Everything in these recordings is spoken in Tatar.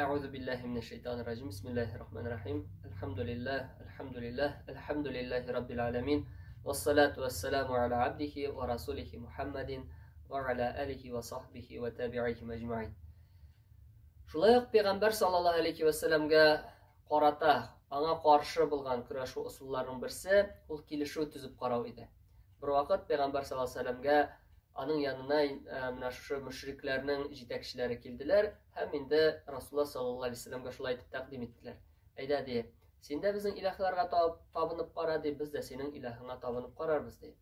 Әгъузу биллаһи минәш шайтанир раҗим. Бисмиллаһир рахманир рахим. Әлхәмдүлиллаһ, әлхәмдүлиллаһ, әлхәмдүлиллаһи раббил аламин. Вассалату вассаламу аля абдихи ва расулихи Мухаммадин ва аля алихи ва сахбихи ва табиихи мәҗмәин. Шулай ук пәйгамбәр саллаллаһу алейхи ва сәлламгә карата аңа каршы булган көрәшү ысулларының берсе ул килешү төзеп карау иде. Бервакыт пәйгамбәр саллаллаһу алейһи ва сәлламгә аның янына менә шушы мөшрикләрнең җитәкчеләре килделәр һәм инде Расулла саллаллаһу алейһи ва сәлламгә шулай итеп тәкъдим иттеләр. Әйдә, ди, син дә безнең илаһларга табынып кара, ди, без дә синең илаһыңа табынып карарбыз, ди.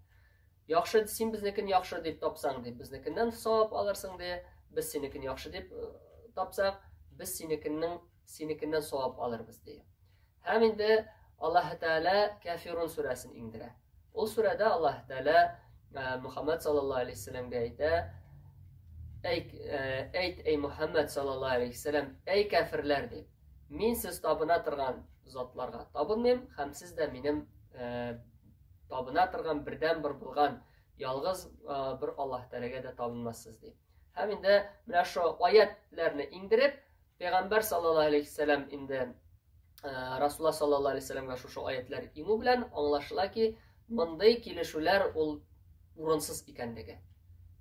Яхшы, син безнекен яхшы дип тапсаң, ди, безнекеннән савап алырсың, ди, без синекен яхшы дип тапсак, без синекеннең синекеннән савап алырбыз, ди. Һәм инде Аллаһ Тәгалә Кафирун сүрәсен иңдерә. Ул сүрәдә Аллаһ Тәгалә Мухаммад саллаллаһу алейһи вәсәлләмгә әйтә: Әй, әйт, әй Мухаммад саллаллаһу алейһи вәсәлләм, әй кәферләр дип. Мин сез табына торган затларга табынмыйм һәм сез дә минем табына торган бердән-бер булган ялгыз бер Аллаһ Тәгаләгә дә табынмассыз дип. Һәм инде менә шул аятларны иңдереп, Пәйгамбәр саллаллаһу алейһи вәсәлләм инде Расулла саллаллаһу алейһи вәсәлләмгә шушы аятлар иңү белән аңлашыла ки, мондый килешүләр ул урынсыз икәнлеге.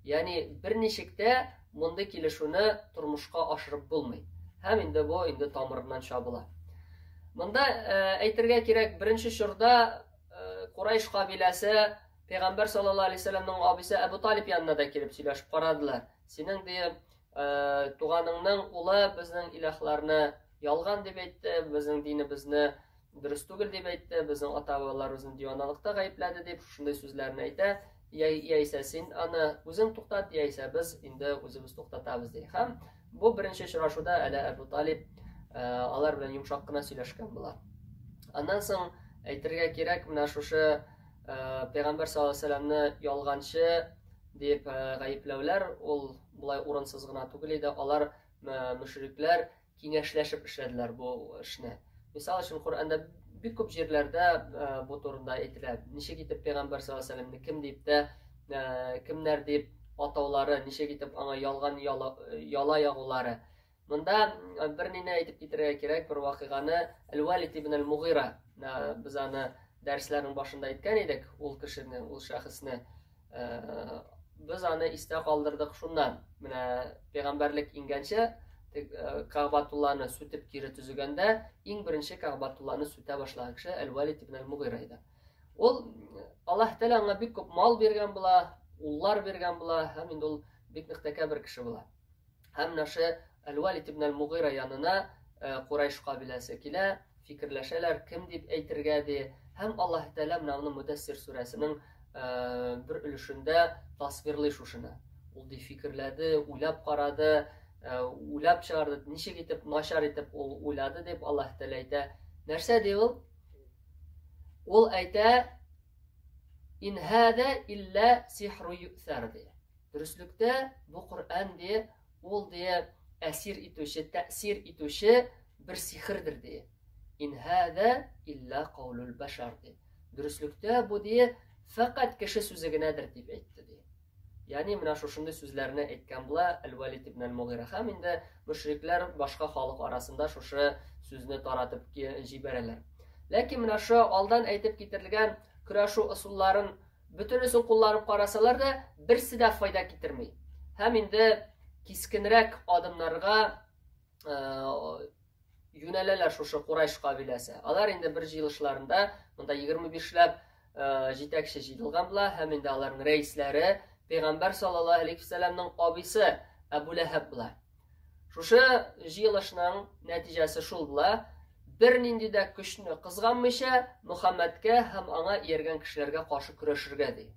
Ягъни берничек тә мондый килешүне тормышка ашырып булмый. Һәм инде бу инде тамырыннан чабыла. Монда әйтергә кирәк, беренче чорда Курайш кабиләсе Пәйгамбәр саллаллаһу алейһи вәсәлләмнең абыйсы Әбу Талиб янына да килеп сөйләшеп карадылар. Синең ди туганыңның улы безнең илаһларны ялган дип әйтте, безнең динебезне дөрес түгел дип әйтте, безнең ата-бабаларыбызны диваналыкта гаепләде дип шушындый сүзләрне әйтә. Яисә син аны үзең туктат, яисә без инде үзебез туктатабыз ди. Һәм бу беренче очрашуда әле Әбу Талиб алар белән йомшак кына сөйләшкән була. Аннан соң әйтергә кирәк, менә шушы пәйгамбәр саллаллаһу алейһи вәсәлләмне ялганчы дип гаепләүләр ул болай урынсыз гына түгел иде. Алар мөшрикләр киңәшләшеп эшләделәр бу эшне. Мисал өчен, Коръәндә бик күп җирләрдә бу турында әйтелә. Ничек итеп пәйгамбәр саллаллаһу алейһи вәсәлләмне кем дип тә, кемнәр дип атаулары, ничек итеп аңа ялган яла ягулары. Монда бер нине әйтеп китерергә кирәк, бер вакыйганы Әл-Валид ибн Әл-Мугыйра, без аны дәресләрнең башында әйткән идек, ул кешене, ул шәхесне. Без аны истә калдырдык шуннан. Менә пәйгамбәрлек иңгәнче Кәгъбатулланы сүтеп кире төзегәндә, иң беренче Кәгъбатулланы сүтә башлаган кеше Әл-Валид ибн Әл-Мугыйра иде. Ул Аллаһ Тәгалә аңа бик күп мал биргән була, уллар биргән була һәм инде ул бик нык тәкәббер кеше була. Һәм менә Әл-Валид ибн Әл-Мугыйра янына Курайш кабиләсе килә, фикерләшәләр, кем дип әйтергә ди. Һәм Аллаһ Тәгалә менә аны Мөдәссир сүрәсенең бер өлешендә тасвирлый шушыны. Ул ди фикерләде, уйлап карады, уйлап чыгарды, ничек итеп начар итеп ул уйлады дип Аллаһ Тәгалә әйтә. Нәрсә ди ул? Ул әйтә, Ин һәдә илля сихру юъсар ди. Дөреслектә бу Коръән ди, ул ди әсир итүче, тәэсир итүче бер сихердер ди. Ин һәдә илля каулул башар ди. Дөреслектә бу ди фәкать кеше сүзе генәдер дип әйтте ди. Ягъни менә шушындый сүзләрне әйткән була Әл-Валид ибн Әл-Мугыйра. Һәм инде мөшрикләр башка халык арасында шушы сүзне таратып җибәрәләр. Ләкин менә шу алдан әйтеп китерелгән көрәшү ысулларын бөтенесен кулланып карасалар да, берсе дә файда китерми. Һәм инде кискенрәк адымнарга юнәләләр шушы Курайш кабиләсе. Алар инде бер җыелышларында монда 25 ләп җитәкче җыелган була һәм инде аларның рәисләре Пәйгамбәр саллаллаһу алейхи вәсәлләмнең абыйсы Әбу Ләһәб була. Шушы җыелышның нәтиҗәсе шул була, бернинди дә көчне кызганмыйча Мөхәммәдкә һәм аңа ияргән кешеләргә каршы көрәшергә ди.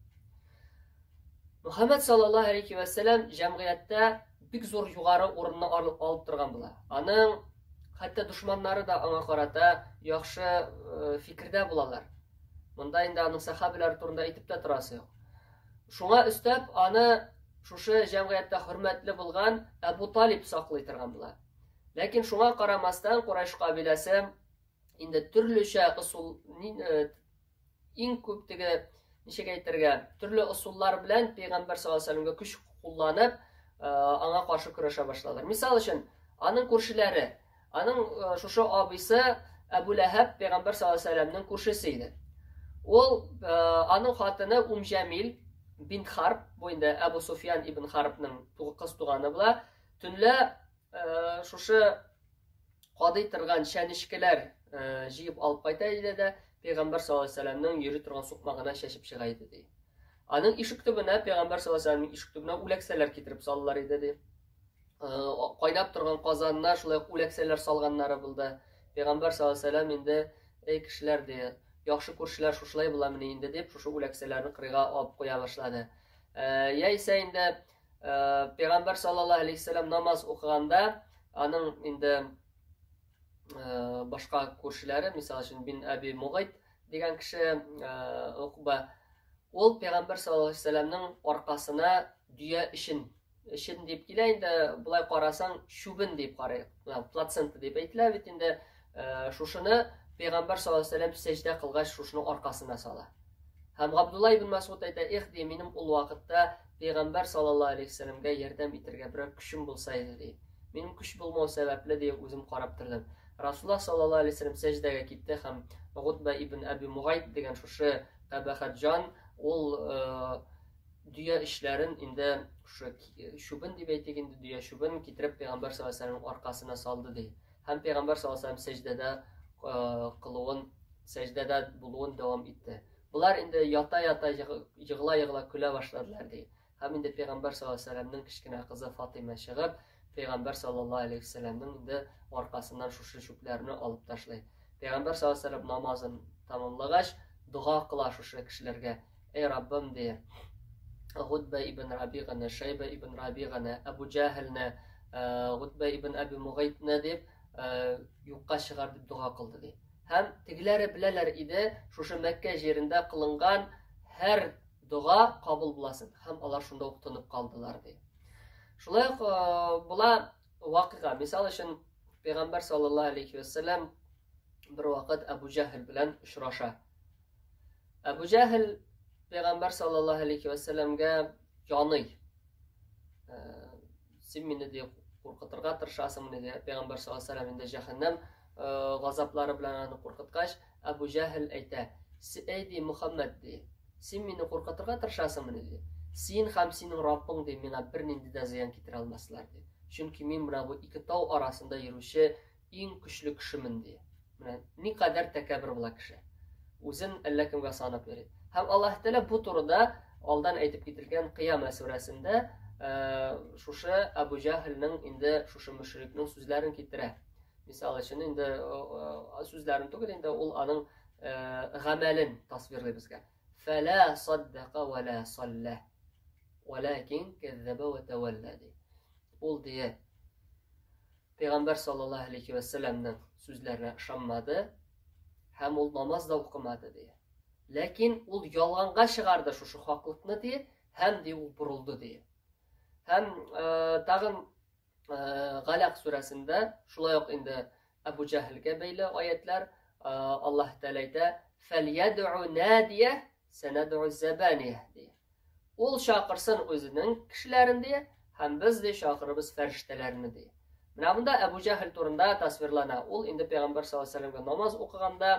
Мөхәммәд саллаллаһу алейхи вә сәлләм җәмгыятьтә бик зур югары урынны алып торган була. Аның хәтта дошманнары да аңа карата яхшы э, фикердә булалар. Монда инде аның сәхабәләре турында әйтеп тә торасы юк. Шуңа өстәп, аны шушы җәмгыятьтә хөрмәтле булган Әбу Талиб саклый торган була. Ләкин шуңа карамастан Курайш кабиләсе инде төрлечә ысул э, иң күп теге ничек әйтергә, төрле ысуллар белән пәйгамбәр саллаллаһу алейһи вәсәлләмгә көч кулланып, э, аңа каршы көрәшә башладылар. Мисал өчен, аның күршеләре Аның шушы абыйсы Әбу Ләһәб пәйгамбәр саллаллаһу алейһи вәсәлләмнең күршесе иде. Ул аның хатыны Ум Җәмил бинт Харб, бу инде Әбу Суфьян ибн Харбның кыз туганы була. Төнлә шушы кадый торган чәнечкеләр җыеп алып кайта иде дә, пәйгамбәр саллаллаһу алейһи вәсәлләмнең йөри торган сукмагына чәчеп чыга иде ди. Аның ишек төбенә, пәйгамбәр саллаллаһу алейһи вәсәлләмнең ишек төбенә үләксәләр китереп салалар иде ди. Кайнап торган казанына шулай ук үләксәләр салганнары булды. Пәйгамбәр саллаллаһу алейһи вәсәлләм инде, эй кешеләр ди, яхшы күршеләр шушылай буламыни инде дип, шушы үләксәләрне кырыйга алып куя башлады. Яисә инде Пәйгамбәр саллаллаһу алейһи вәсәлләм намаз укыганда, аның инде башка күршеләре, мисал өчен бин Әби Мугайт дигән кеше, Укба, ул Пәйгамбәр саллаллаһу алейһи вәсәлләмнең аркасына дөя эчен, эчен дип килә инде, болай карасаң, чүбен дип карыйк. Плацента дип әйтелә бит инде. Шушыны Пәйгамбәр саллаллаһу алейһи вәсәлләм сәҗдә кылгач, шушыны аркасына сала. Һәм Габдулла ибн Масуд әйтә, эх, ди, минем ул вакытта Пәйгамбәр саллаллаһу алейһи вәсәлләмгә ярдәм итәргә берәр көчем булса иде, ди. Минем көч булмау сәбәпле, ди, үзем карап тордым. Расулуллаһ саллаллаһу алейһи вәсәлләм сәҗдәгә китте һәм Гутба ибн Әби Мугайт дигән шушы кабахәт җан, ул дөя эчләрен инде шушы чүбен дип әйтик инде, дөя чүбен китереп Пәйгамбәр саллаллаһу алейһи вәсәлләмнең аркасына салды, ди. Һәм Пәйгамбәр саллаллаһу алейһи вәсәлләм сәҗдәдә кылуын, сәҗдәдә булуын дәвам итте. Болар инде ята-ята егыла-егыла көлә башладылар, ди. Һәм инде Пәйгамбәр саллаллаһу алейһи вәсәлләмнең кечкенә кызы Фатыйма чыгып, Пәйгамбәр саллаллаһу алейһи вәсәлләмнең инде аркасыннан шушы чүпләрне алып ташлый. Пәйгамбәр саллаллаһу алейһи вәсәлләм намазын тәмамлагач, дога кыла шушы кешеләргә. Эй Раббым, ди, Гутба ибн Рабиганы, Шайба ибн Рабиганы, Әбу Җәһелне, Гутба ибн Әби Мугайтны дип, юкка чыгар дип дога кылды, ди. Һәм тегеләре беләләр иде, шушы Мәккә җирендә кылынган һәр дога кабул буласын, һәм алар шунда ук тынып калдылар, ди. Шулай ук була вакыйга. Мисал өчен, Пәйгамбәр саллаллаһу алейхи вәсәлләм бер вакыт Әбу Җәһел белән очраша. Әбу Җәһел Пәйгамбәр саллаллаһу алейхи вәсәлләмгә яный. Син мине ди куркытырга тырышасың, ди. Пәйгамбәр саллаллаһу алейхи вәсәлләм инде җәһәннәм газаплары белән аны куркыткач, Әбу Җәһел әйтә: "Әй ди Мухаммад ди, син мине куркытырга тырышасыңмыни ди? Син һәм синең Раббың ди миңа бернинди дә зыян китерә алмаслар ди. Чөнки мин менә бу ике тау арасында йөрүче иң көчле кешемен ди. Менә никадәр тәкәббер була кеше. Үзен әллә кемгә санап йөри. Һәм Аллаһ Тәгалә бу турыда алдан әйтеп кителгән Кыямә сүрәсендә шушы Әбу Җәһелнең инде шушы мөшрикнең сүзләрен китерә. Мисал өчен инде сүзләрен түгел инде ул аның гамәлен тасвирлый безгә. Фәлә саддака ва ла салла. Валакин кәззәбә ва тәвәллә ди. Ул дия Пәйгамбәр саллаллаһу алейхи вә сәлләмнең сүзләренә ышанмады һәм ул намаз да укымады ди. Ләкин ул ялганга чыгарды шушы хаклыкны ди һәм ди ул борылды ди. Һәм э, тагын э, Галәк сүрәсендә шулай ук инде Әбу Җәһелгә бәйле аятлар э, Аллаһ Тәгалә әйтә: "Фәльядъу надия санадъу забания" ди. Ул чакырсын үзенең кешеләрен ди, һәм без ди чакырыбыз фәрештәләрне ди. Менә монда Әбу Җәһел турында тасвирлана. Ул инде Пәйгамбәр саллаллаһу алейһи вәсәлләмгә намаз укыганда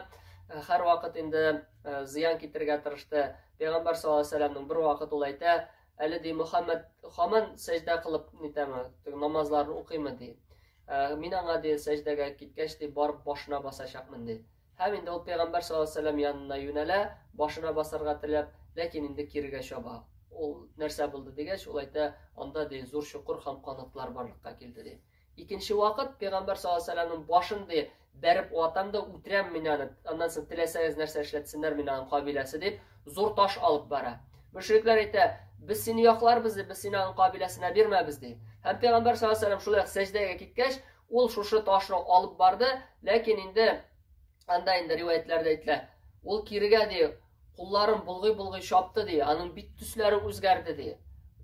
э, һәрвакыт инде э, зыян китерергә тырышты. Пәйгамбәр саллаллаһу алейһи вәсәлләмнең бер вакыт ул әйтә, әле ди Мөхәммәд һаман сәҗдә кылып нитәме, намазларын укыймы ди. Э, мин аңа ди сәҗдәгә киткәч ди барып башына басачакмын ди. Һәм инде ул пәйгамбәр саллаллаһу алейһи вәсәлләм янына юнәлә, башына басарга теләп, ләкин инде кирегә чаба. Ул нәрсә булды дигәч, ул әйтә, анда ди зур чокыр һәм канатлар барлыкка килде ди. Икенче вакыт пәйгамбәр саллаллаһу алейһи вәсәлләмнең башын ди бәреп ватам да үтерәм мин аны. Аннан соң теләсәгез нәрсә эшләтсеннәр мин аның кабиләсе дип, зур таш алып бара. Мөшрикләр әйтә, без сине якларбыз ди, без сине аның кабиләсенә бирмәбез ди. Һәм пәйгамбәр саллаллаһу алейһи вәсәлләм шулай сәҗдәгә киткәч, Ул шушы ташны алып барды, ләкин инде анда инде риваятләрдә әйтелә. Ул кирегә ди, кулларын болгый-болгый чапты ди, аның бит төсләре үзгәрде ди.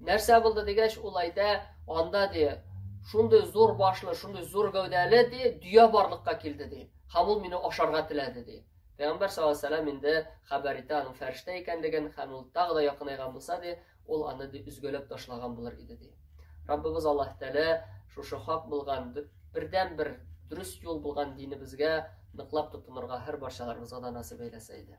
Нәрсә булды дигәч, ул әйтә, анда ди, шундый зур башлы, шундый зур гәүдәле ди, дөя барлыкка килде ди. Һәм ул мине ашарга теләде ди. Пәйгамбәр саллаллаһу алейһи вәсәлләм инде хәбәр итә аның фәрештә икәнлеген һәм ул тагы да якынайган булса ди, ул аны ди өзгәләп ташлаган булыр иде ди. Раббыбыз Аллаһ Тәгалә шушы хак булган бердән-бер дөрес юл булган динебезгә ныклап тотынырга һәр барчаларыбызга да насыйп әйләсә иде.